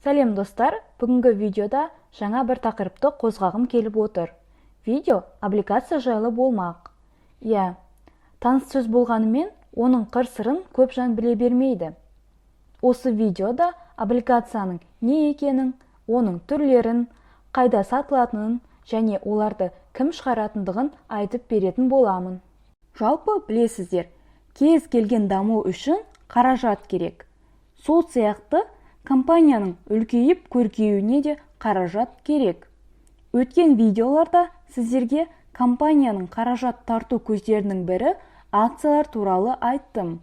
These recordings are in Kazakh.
Сәлем, достар! Бүгінгі видеода жаңа бір тақырыпты қозғағым келіп отыр. Видео облигация жайлы болмақ. Иә, таныс сөз болғанымен, оның қыр-сырын көп жан біле бермейді. Осы видеода облигацияның не екенін, оның түрлерін, қайда сатылатынын және оларды кім шығаратындығын айтып беретін боламын. Жалпы, білесіздер, кез келген даму үшін қаражат керек. Сол сияқты компанияның үлкейіп, көркеюіне де қаражат керек. Өткен видеоларда сіздерге компанияның қаражат тарту көздерінің бірі акциялар туралы айттым.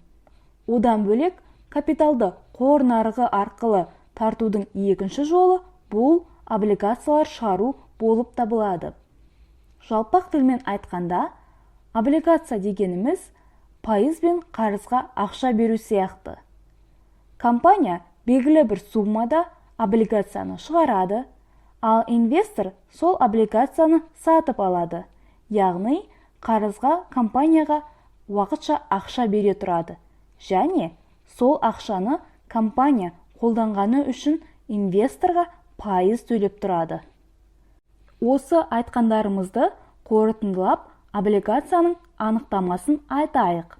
Одан бөлек, капиталды қор нарығы арқылы тартудың екінші жолы бұл облигациялар шығару болып табылады. Жалпақ тілмен айтқанда, облигация дегеніміз пайызбен қарызға ақша беру сияқты. Компания белгілі бір суммада облигацияны шығарады, ал инвестор сол облигацияны сатып алады, яғни қарызға компанияға уақытша ақша бере тұрады және сол ақшаны компания қолданғаны үшін инвесторға пайыз төлеп тұрады. Осы айтқандарымызды қорытындылап, облигацияның анықтамасын айтайық.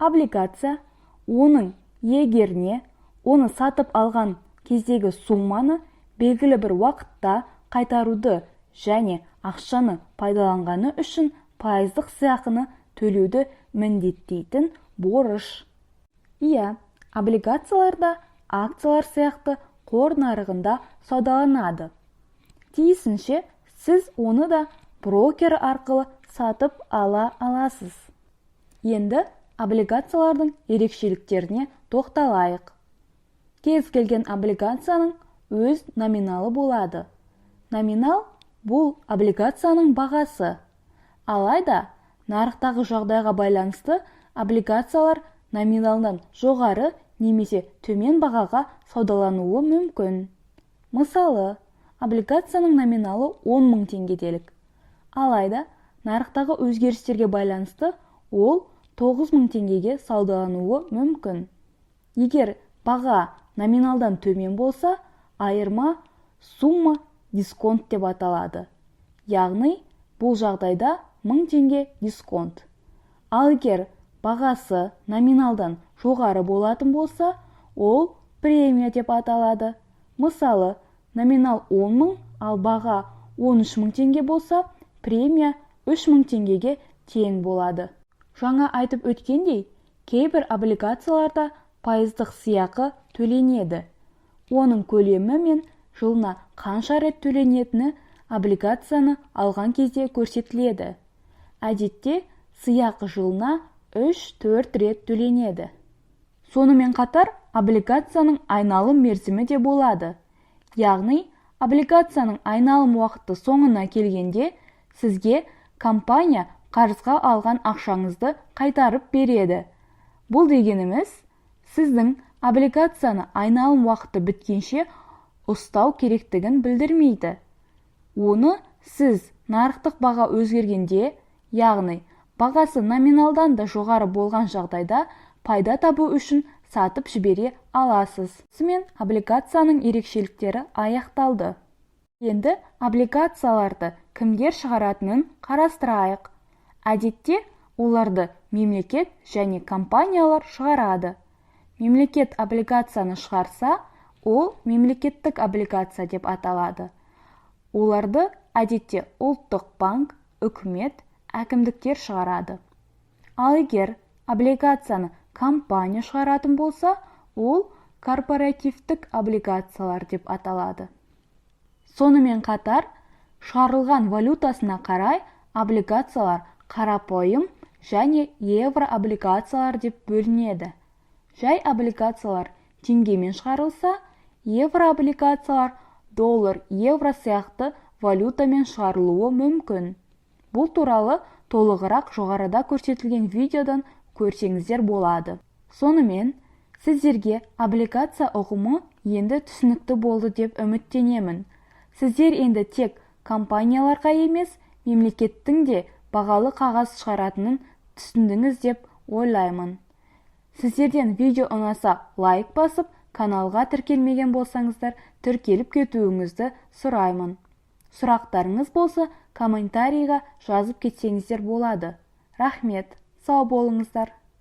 Облигация – оның иегеріне оны сатып алған кездегі сумманы белгілі бір уақытта қайтаруды және ақшаны пайдаланғаны үшін пайыздық сыйақыны төлеуді міндеттейтін борыш. Иә, облигациялар да акциялар сияқты қор нарығында саудаланады. Тиісінше, сіз оны да брокер арқылы сатып ала аласыз. Енді облигациялардың ерекшеліктеріне тоқталайық. Кез келген облигацияның өз номиналы болады. Номинал – бұл облигацияның бағасы. Алайда нарықтағы жағдайға байланысты облигациялар номиналдан жоғары немесе төмен бағаға саудалануы мүмкін. Мысалы, облигацияның номиналы 10 мың теңге делік. Алайда нарықтағы өзгерістерге байланысты ол 9 мың теңгеге саудалануы мүмкін. Егер баға номиналдан төмен болса, айырма сумма дисконт деп аталады, яғни бұл жағдайда 1000 теңге дисконт. Ал егер бағасы номиналдан жоғары болатын болса, ол премия деп аталады. Мысалы, номинал 10 мың, ал баға 13 мың теңге болса, премия 3 мың теңгеге тең болады. Жаңа айтып өткендей, кейбір облигацияларда пайыздық сыйақы төленеді. Оның көлемі мен жылына қанша рет төленетіні облигацияны алған кезде көрсетіледі. Әдетте сыйақы жылына 3-4 рет төленеді. Сонымен қатар облигацияның айналым мерзімі де болады, яғни облигацияның айналым уақыты соңына келгенде сізге компания қарызға алған ақшаңызды қайтарып береді. Бұл дегеніміз сіздің облигацияны айналым уақыты біткенше ұстау керектігін білдірмейді. Оны сіз нарықтық баға өзгергенде, яғни бағасы номиналдан да жоғары болған жағдайда пайда табу үшін сатып жібере аласыз. Осымен облигацияның ерекшеліктері аяқталды. Енді облигацияларды кімдер шығаратынын қарастырайық. Әдетте оларды мемлекет және компаниялар шығарады. Мемлекет облигацияны шығарса, ол мемлекеттік облигация деп аталады. Оларды әдетте Ұлттық банк, үкімет, әкімдіктер шығарады. Ал егер облигацияны компания шығаратын болса, ол корпоративтік облигациялар деп аталады. Сонымен қатар шығарылған валютасына қарай облигациялар қарапайым және еврооблигациялар деп бөлінеді. Жай облигациялар теңгемен шығарылса, еврооблигациялар доллар, евро сияқты валютамен шығарылуы мүмкін. Бұл туралы толығырақ жоғарыда көрсетілген видеодан көрсеңіздер болады. Сонымен, сіздерге облигация ұғымы енді түсінікті болды деп үміттенемін. Сіздер енді тек компанияларға емес, мемлекеттің де бағалы қағаз шығаратынын түсіндіңіз деп ойлаймын. Сіздерден видео ұнаса, лайк басып, Каналға тіркелмеген болсаңыздар, тіркеліп кетуіңізді сұраймын. Сұрақтарыңыз болса, комментарийға жазып кетсеңіздер болады. Рахмет, сау болыңыздар.